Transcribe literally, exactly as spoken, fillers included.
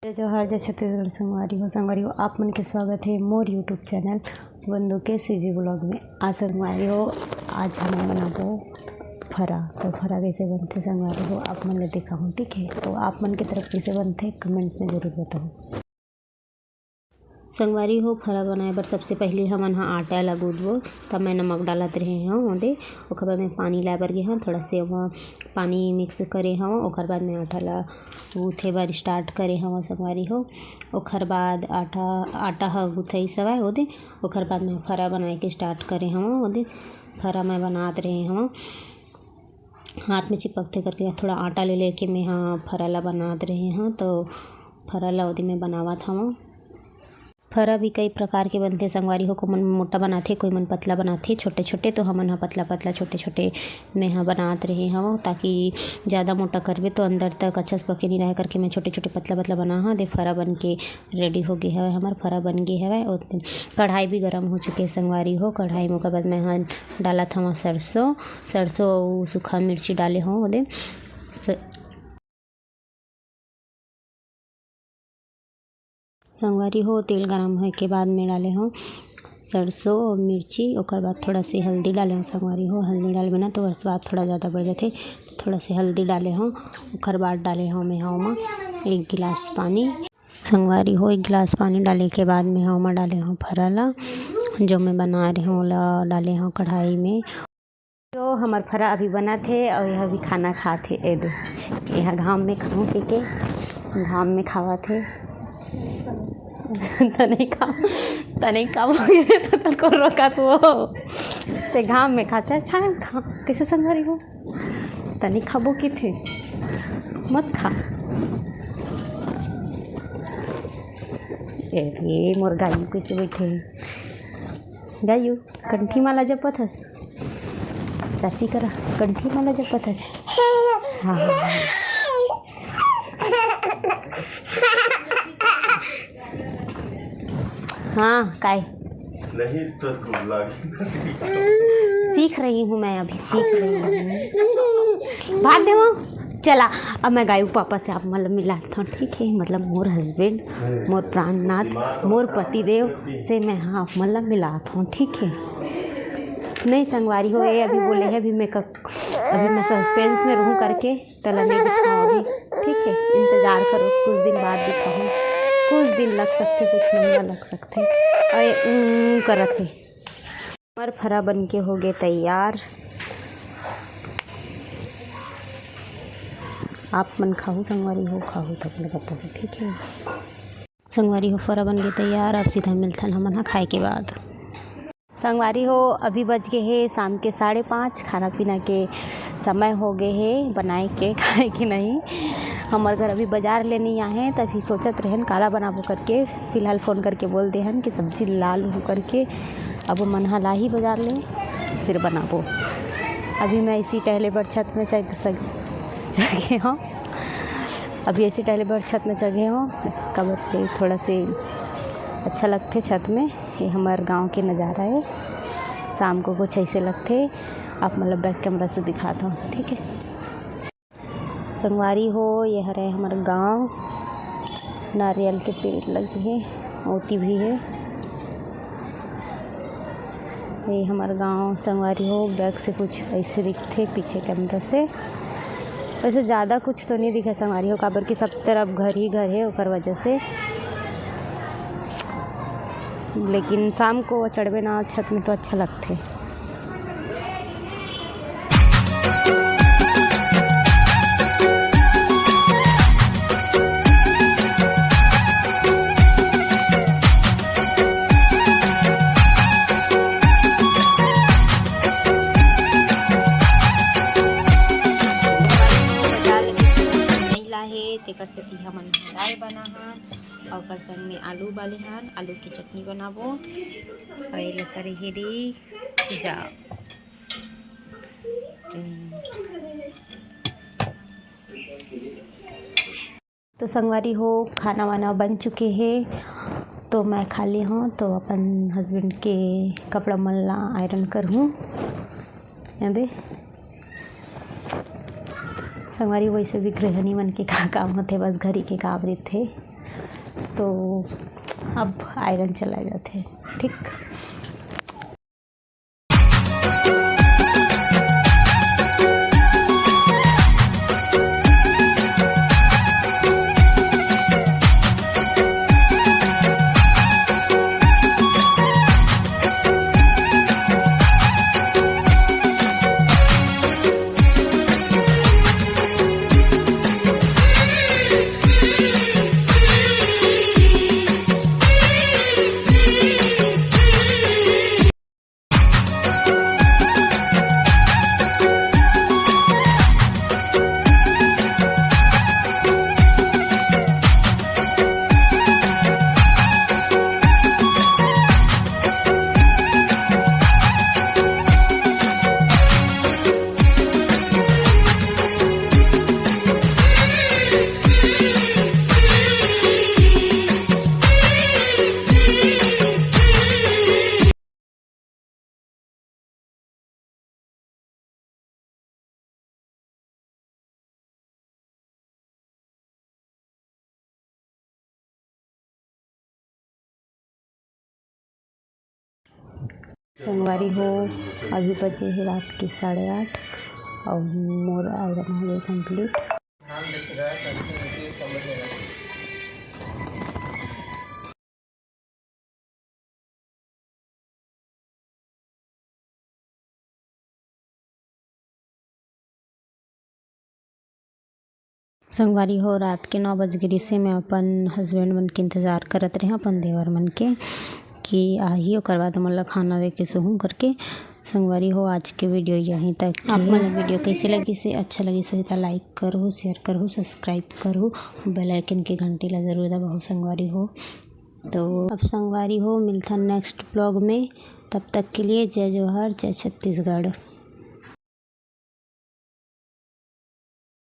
जय जोहार, जय छत्तीसगढ़ संगवारी हो। संगवारी हो, आप मन के स्वागत हे मोर YouTube चैनल बंदू के CG vlog में। आज संगवारी हो, आज हमन बनाबो फरा। तो फरा कइसे बनथे संगवारी हो, आप मन ल दिखाहूँ, ठीक हे? तो आप मन के तरफ कइसे बनथे, comment में जरूर बताहूँ। संगवारी हो, फरा बनाए बर सबसे पहिली हमन ह आटा ल गूंदबो। त मैं नमक डालत रहे हंव ओदे, ओकर बाद मैं पानी लाए बर गे हंव, थोड़ा से ओमा पानी mix करे हंव, ओकर बाद मैं आटा ल गूंथे बर start करे हंव संगवारी हो। ओकर बाद आटा, आटा ह गूंथाइस हवय ओदे, ओकर बाद मैं फरा बनाए के start करे हंव ओदे। फरा मैं बनात रहे हंव, हाथ में चिपकथे करके थोड़ा आटा ले लेके मैं ह फरा ला बनात रहे हंव। तो फरा ला ओदे मैं बनावत हंव। फरा भी कई प्रकार के बनथे संगवारी हो, कोई मन मोटा बनाथे, कोई मन पतला बनाथे, छोटे छोटे। तो हमन ह पतला पतला, छोटे छोटे मैं ह बनात रहे हंव, ताकि ज़्यादा मोटा करबे तो अंदर तक अच्छा से पके नहीं रहे करके मैं छोटे छोटे पतला पतला बना हंव। दे फरा बन के ready हो गे हवय, हमर फरा बन गे हवय। और कढ़ाई भी गरम हो चुके हे संगवारी हो। कढ़ाई में ओकर बाद मैं ह डालत हंव सरसों, सरसों अउ सूखा मिर्ची डाले हंव ओदे। स-, संगवारी हो, तेल गरम होए के बाद में डाले हंव सरसों अउ मिर्ची, ओकर बाद थोड़ा से हल्दी डाले हंव संगवारी हो। हल्दी डालबे ना तो स्वाद थोड़ा ज़्यादा बढ़ जाथे, थोड़ा से हल्दी डाले हंव। ओकर बाद डाले हंव मैं ह ओमा एक गिलास पानी। संगवारी हो, एक गिलास पानी डाले के बाद में ह ओमा डाले हंव फरा ला, जो मैं बना रहे हंव ओला डाले हंव कढ़ाई में। तो हमर फरा अभी बनत हे अउ यह भी खाना खात हे। ए दे, यह घाम में खाऊं पी के, घाम में खावत हे। त नहीं खा, त नहीं खा, त को रोका तो। ते घाम में खा, चाहे छाया में खा, कइसे संगवारी हो? त नहीं खाबो किथे, मत खा। ए, ए मोर गायू कइसे बैठे हे? गायू, कंठी माला जपत हस? चाची करा, कंठी माला जपत हस? हाँ, हाँ, हाँ। हाँ, काय? नहीं, तो कुछ लागे। सीख रही हूँ मैं, अभी सीख रही हूँ। भाग दे वो। चला, अब मैं गायू पापा से आप मतलब मिलात हंव, ठीक हे? मतलब मोर husband, मोर प्राणनाथ, मोर पतिदेव से मैं ह आप मतलब मिलात हंव, ठीक हे? नहीं संगवारी हो, ये अभी बोले हे, अभी मैं क-, अभी मैं suspense में रहूं करके, तला नहीं दिखाऊं अभी, ठीक हे? इंतजार करो, कुछ दिन बाद दिखाऊं, कुछ दिन लग सकथे, कुछ महीना लग सकथे। अरे, ऊं, ऊं करत हे। हमर फरा बन के हो गे तैयार। आप मन खाहू संगवारी हो, खाहू तब ले बताहू, ठीक हे? संगवारी हो, फरा बन के तैयार। अब सीधा मिलथन हमन ह खाए के बाद। संगवारी हो, अभी बज गे हे शाम के साढ़े पाँच, खाना पीना के समय हो गे हे, बनाए के, खाए के नहीं। हमर घर अभी बाजार ले नहीं आए हैं, तभी सोचत रहन काला बनाबो करके। फिलहाल phone करके बोल दे हन कि सब्जी ला लूँ करके। अब मन ह लाही बाजार ले, फिर बनाबो। अभी मैं इसी टहले बर छत में चढ़ सक-, चढ़ गे हंव। अभी ऐसी टहले बर छत में चढ़ गे हंव, काबर के थोड़ा से अच्छा लगथे छत में। ये हमर गांव के नज़ारा हे, शाम को कुछ ऐसे लगथे। आप मतलब back camera से दिखात हंव, ठीक हे? संगवारी हो, ये हरे हमर गांव, नारियल के पेड़ लगे हे, ओती भी हे। ये हमर गांव संगवारी हो, back से कुछ ऐसे दिखथे पीछे camera से। वैसे ज़्यादा कुछ तो नहीं दिखे संगवारी हो, काबर कि सब तरफ घर ही घर हे, ओकर वजह से। लेकिन शाम को चढ़बे ना छत में तो अच्छा लगथे। बाजार ले नइ लाहे, तेकर सेती हमन ह दाल बना हन, अउ ओकर संग में आलू उबाले हन, आलू के चटनी बनाबो। अउ एला करे हे रे जा। तो संगवारी हो, खाना वाना बन चुके हे, तो मैं खा ली हूँ। तो अपन husband के कपड़ा मन ला iron करहूँ। ये दे संगवारी, वैसे भी गृहिणी मन के का काम होथे, बस घरी के काम रहिथे। तो अब आयरन चला जाथे। ठीक। संगवारी हो, अभी बजे हे रात के साढ़े आठ अउ मोर आयरन हो गए complete। संगवारी हो, रात के नौ बज गे रिहिसे, मैं अपन husband मन के इंतजार करत रहें, अपन देवर मन के, कि आही, ओकर बाद हमन ला खाना दे के सोहूं करके। संगवारी हो, आज के video यहीं तक आप मन ला video कैसे लगिस हे, अच्छा लगिस होही त like करहू, share करहू, subscribe करहू, bell icon के घंटी ला जरूर दबाहू संगवारी हो। तो अब संगवारी हो, मिलथन next vlog में, तब तक के लिए जय जोहार, जय छत्तीसगढ़।